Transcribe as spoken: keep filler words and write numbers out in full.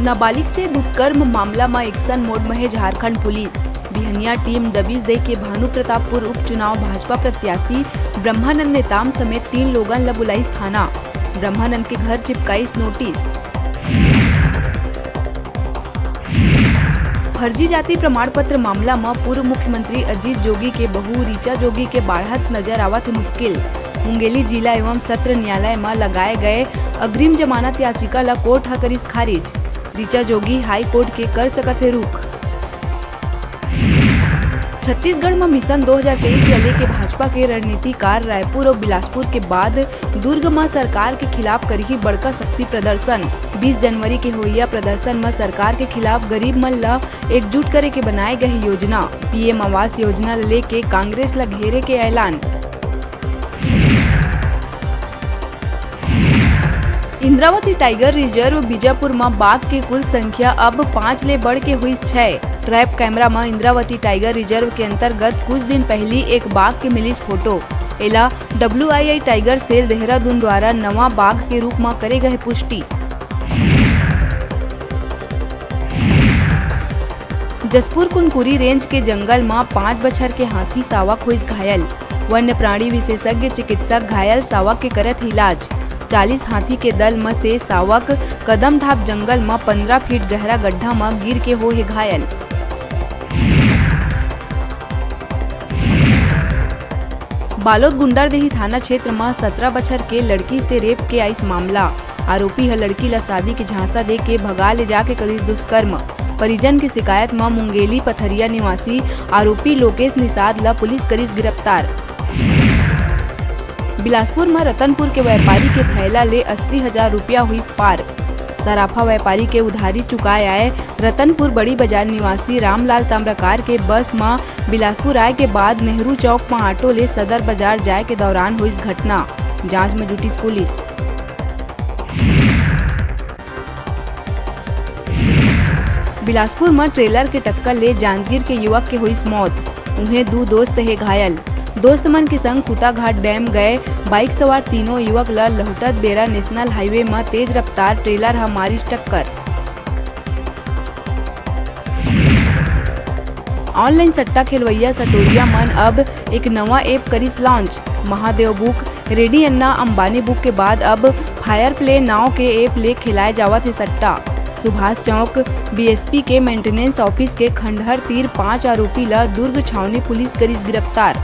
नाबालिग से दुष्कर्म मामला म एक्शन मोड म हे झारखंड पुलिस। बिहनिया टीम दबिश दे के भानु प्रतापपुर उपचुनाव भाजपा प्रत्याशी ब्रह्मानंद नेताम समेत तीन लोगन ल बुलाइस थाना। ब्रह्मानंद के घर चिपकाइस नोटिस। फर्जी जाति प्रमाण पत्र मामला म पूर्व मुख्यमंत्री अजीत जोगी के बहू ऋचा जोगी के बाढ़त नजर आवत हे मुश्किल। मुंगेली जिला एवं सत्र न्यायालय म लगाए गए अग्रिम जमानत याचिका ल कोर्ट ह करिस खारिज। ऋचा जोगी हाई कोर्ट के कर सकत हे रुख। छत्तीसगढ़ म मिशन दो हज़ार तेईस ल लेके भाजपा के रणनीतिकार रायपुर अउ बिलासपुर के बाद दुर्ग म सरकार के खिलाफ करही बड़का शक्ति प्रदर्शन। बीस जनवरी के होइया प्रदर्शन म सरकार के खिलाफ गरीब मन ल एकजुट करे के बनाए गए योजना। पीएम आवास योजना ल लेके कांग्रेस ल घेरे के ऐलान। इंद्रावती टाइगर रिजर्व बीजापुर म बाघ के कुल संख्या अब पाँच ले बढ़ के हुई छै। ट्रैप कैमरा म इंद्रावती टाइगर रिजर्व के अंतर्गत कुछ दिन पहली एक बाघ के मिलिस फोटो। एला डब्ल्यूआईआई टाइगर सेल देहरादून द्वारा नवा बाघ के रूप म करे गए पुष्टि। जशपुर कुनकुरी रेंज के जंगल म पाँच बछर के हाथी सावक होइस घायल। वन्य प्राणी विशेषज्ञ चिकित्सक घायल सावक के करत हे इलाज। चालीस हाथी के दल म से सावक कदमधाप जंगल म पन्द्रह फीट गहरा गड्ढा म गिर के हो हे घायल। बालोद गुंडरदेही थाना क्षेत्र म सतरा बछर के लड़की से रेप के आइस मामला। आरोपी ह लड़की ल शादी के झांसा दे के भगा ले जाके करिस दुष्कर्म। परिजन के शिकायत म मुंगेली पथरिया निवासी आरोपी लोकेश निषाद ल पुलिस करिस गिरफ्तार। बिलासपुर म रतनपुर के व्यापारी के थैला ले अस्सी हजार रुपया हुइस पार। सराफा व्यापारी के उधारी चुकाए आए रतनपुर बड़ी बाजार निवासी रामलाल ताम्रकार के बस म बिलासपुर आए के बाद नेहरू चौक म ऑटो ले सदर बाजार जाए के दौरान होइस घटना। जांच म जुटिस पुलिस। बिलासपुर म ट्रेलर के टक्कर ले जांजगीर के युवक के होइस मौत। उहें, दू दोस्त हे घायल। दोस्त मन के संग खूंटाघाट डैम गए बाइक सवार तीनों युवक ल लहुटत बेरा नेशनल हाईवे म तेज रफ्तार ट्रेलर ह मारिस टक्कर। ऑनलाइन सट्टा खेलवइया सटोरिया मन अब एक नवा ऐप करिस लॉन्च। महादेव बुक, रेडी अन्ना, अंबानी बुक के बाद अब फायर प्ले नाव के ऐप ले खेलाए जावत हे सट्टा। सुभाष चौक बीएसपी के मेंटेनेंस ऑफिस के खंडहर तीर पांच आरोपी ल दुर्ग छावनी पुलिस करिस गिरफ्तार।